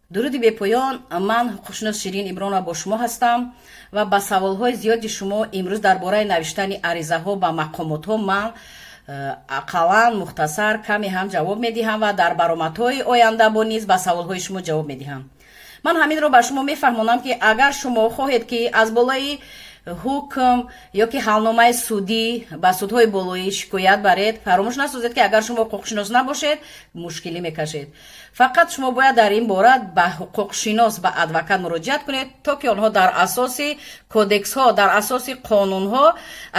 Дуруди бепоён. Ман ҳуқуқшинос Ширин Ибронова бо шумо ҳастам ва ба саволҳои зиёди шумо имрӯз дар бораи навиштани аризаҳо ба мақомотҳо ман ақаллан мухтасар каме ҳам ҷавоб медиҳам ва дар баромадҳои оянда бо низ ба саволҳои шумо ҷавоб медиҳам. Ман ҳаминро ба шумо мефаҳмонам, ки агар шумо хоҳед, ки аз болои ҳукм ё ки ҳалномаи судӣ ба судҳои болоӣ шикоят баред, фаромӯш насозед, ки агар шумо ҳуқуқшинос набошед, мушкилӣ мекашед. Фақат шумо бояд дар ин бора ба ҳуқуқшинос, ба адвокат муроҷиат кунед, то ки онҳо дар асоси кодексҳо, дар асоси қонунҳо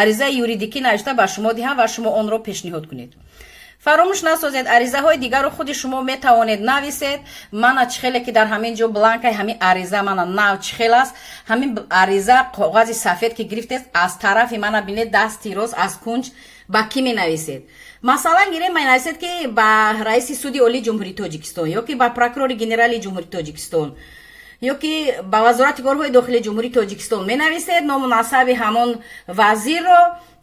аризаи юридикӣ навишта ба шумо диҳанд ва шумо онро пешниҳод кунед. Фаромӯш насозед, аризаҳои дигарро худи шумо метавонед нависед. Мана, чӣ хеле ки дар ҳамин ҷо бланкаи ҳамин ариза, мана, нав чӣ хел аст ҳамин ариза. Коғази сафед ки гирифтед, аз тарафи, мана бинед, дасти рост аз кунҷ ба кӣ менависед? Масалан, гирем, менависед, ки ба раиси Суди Олии Ҷумҳурии Тоҷикистон ё ки ба прокурори генералии Ҷумҳурии Тоҷикистон ё ки ба Вазорати корҳои дохилии Ҷумҳурии Тоҷикистон менависед, ному насаби ҳамон вазирро,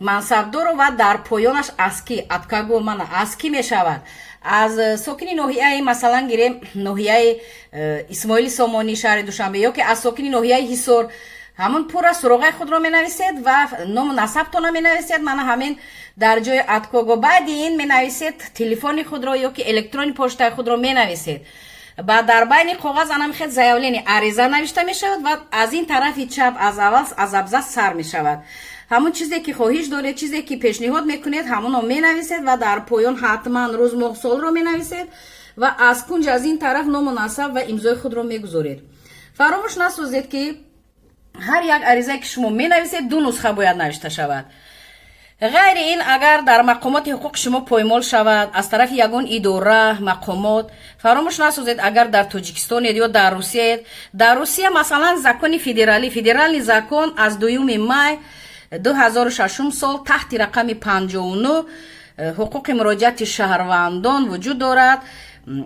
мансабдорро ва дар поёнаш аз ки, от кого, мана, аз кӣ мешавад. Аз сокини ноҳияи, масалан гирем, ноҳияи Исмоили Сомонӣ, шаҳри Душанбе, ё ки аз сокини ноҳияи Ҳисор. Ҳамон пурра суроғаи худро менависед ва ному насабтона менависед. Мана, ҳамин дар ҷои от кого. Баъди ин менависед телефони худро ё ки электрони почтаи худро менависед. Ба дар байни коғаз анам хел заявление, ариза навишта мешавад ва аз ин тарафи чап аз аввал аз абзац сар мешавад. Ҳамон чизе ки хоҳиш доред, чизе ки пешниҳод мекунед, ҳамонро менависед ва дар поён ҳатман рӯз, моҳ, солро менависед ва аз кунҷ аз ин тараф ному насаб ва имзои худро мегузоред. Фаромӯш насозед, ки ҳар як аризае ки шумо менависед, ду нусха бояд навишта шавад. Ғайри ин, агар дар мақомоти ҳуқуқи шумо поймол шавад аз тарафи ягон идора, мақомот, фаромӯш насозед, агар дар Тоҷикистонед ё дар Русияед, дар Русия, масалан, закони федералӣ, федеральный закон аз 2 май 2006 сол таҳти рақами 59 ҳуқуқи муроҷиати шаҳрвандон вуҷуд дорад.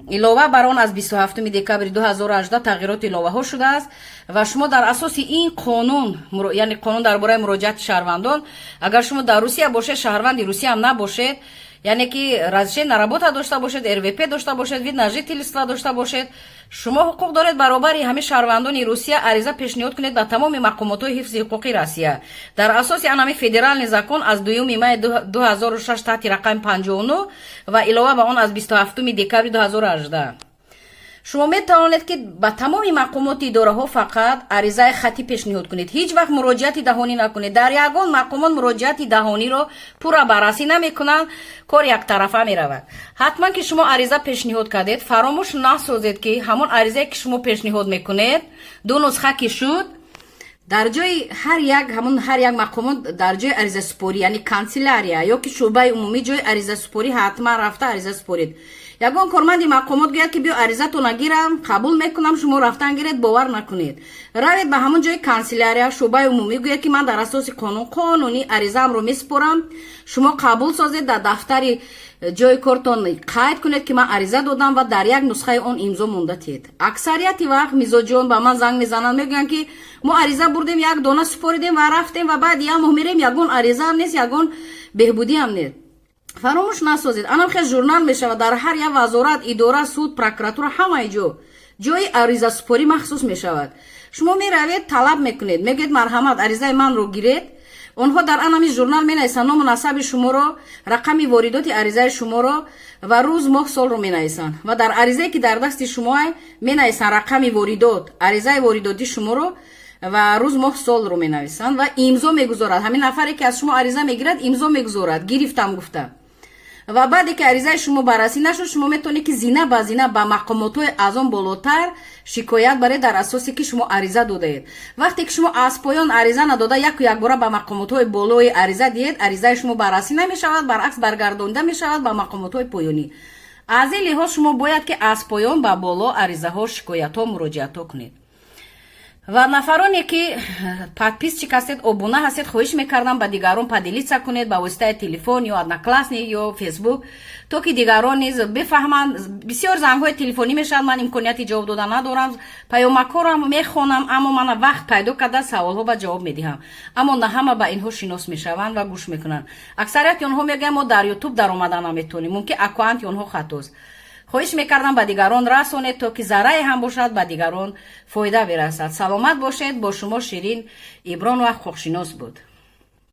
Илова бар он, аз 27 декабри 2018 тағйироти иловаҳо шудааст ва шумо дар асоси ин қонун, яъне қонун дар бораи муроҷиати шаҳрвандон, агар шумо дар Русия бошед, шаҳрванди Русия ҳам набошед, яъне ки разрешение на работа дошта бошед, РВП дошта бошед, вид на жительство дошта бошед, шумо ҳуқуқ доред баробари ҳамин шаҳрвандони Русия ариза пешниҳод кунед ба тамоми мақомотҳои ҳифзи ҳуқуқи Россия дар асоси анами федеральный закон аз 2 май 2006 таҳти рақами 59 ва илова ба он аз 27 декабри 2018. Шумо метавонед, ки ба тамоми мақомоти идораҳо фақат аризаи хатӣ пешниҳод кунед. Ҳеҷ вақт муроҷиати даҳонӣ накунед. Дар ягон мақомот муроҷиати даҳониро пурра баррасӣ намекунанд, кор яктарафа меравад. Ҳатман ки шумо ариза пешниҳод кардед, фаромӯш насозед, ки ҳамон аризае ки шумо пешниҳод мекунед, ду нусха ки шуд, дар ҷои ҳар як ҳамон ҳар як мақомот дар ҷои аризасупорӣ, яъне канселярия ё ки шӯъбаи умумӣ, ҷои аризасупорӣ ҳатман рафта ариза супоред. Ягон корманди мақомот гӯяд, ки биё, аризатона гирам, қабул мекунам, шумо рафтан гиред, бовар накунед. Равед ба ҳамон ҷои канселярия, шӯъбаи умумӣ, гӯяд, ки ман дар асоси қонун қонунӣ аризаамро месупорам, шумо қабул созед, дар дафтари ҷои кортон қайд кунед, ки ман ариза додам, ва дар як нусхаи он имзо монда тиҳед. Аксарияти вақт мизоҷон ба ман занг мезананд, мегӯянд, ки мо ариза бурдем, як дона супоридем ва рафтем ва баъд як моҳ мерем, ягон аризаам нест, ягон беҳбудиам нест. Фаромӯш насозед, анам хел журнал мешавад дар ҳар як вазорат, идора, суд, прокуратура, ҳамаи ҷо ҷои аризасупорӣ махсус мешавад. Шумо меравед, талаб мекунед, мегӯед: «Марҳамат, аризаи манро гиред». Онҳо дар анами журнал менависанд ному насаби шуморо, рақами воридоти аризаи шуморо ва рӯз, моҳ, солро менависанд ва дар аризае, ки дар дасти шумо, менависанд рақами воридот, аризаи воридотии шуморо ва рӯз, моҳ, солро менависанд ва имзо мегузорад. Ҳамин нафаре, ки аз шумо ариза мегирад, имзо мегузорад, гирифтам гуфта. Ва баъде ки аризаи шумо баррасӣ нашуд, шумо метавонед, ки зина ба зина ба мақомотҳои аз он болотар шикоят баред дар асосе ки шумо ариза додаед. Вақте ки шумо аз поён ариза надода, яку якбора ба мақомотҳои болои ариза диҳед, аризаи шумо баррасӣ намешавад, баръакс, баргардонида мешавад ба мақомотҳои поёнӣ. Аз ин лиҳоз шумо бояд, ки аз поён ба боло аризаҳо, шикоятҳо, муроҷиатҳо кунед. Ва нафароне, ки подписчик ҳастед, обуна ҳастед, хоҳиш мекардам, ба дигарон поделиться кунед ба воситаи телефон ё Одноклассник ё Фейсбук, то ки дигарон низ бифаҳманд. Бисёр зангҳои телефонӣ мешавад, ман имконияти ҷавоб дода надорам. Паёмакҳоро мехонам, аммо мана вақт пайдо карда саволҳо ба ҷавоб медиҳам, аммо на ҳама ба инҳо шинос мешаванд ва гӯш мекунанд. Аксарияти онҳо мегӯянд: «Мо дар Ютуб даромада наметавонем». Мумкин, аккаунти онҳо хатост. Хоҳиш мекардам, ба дигарон расонед, то ки заррае ҳам бошад, ба дигарон фоида бирасад. Саломат бошед. Бо шумо Ширин Ибронова, ҳуқуқшинос буд.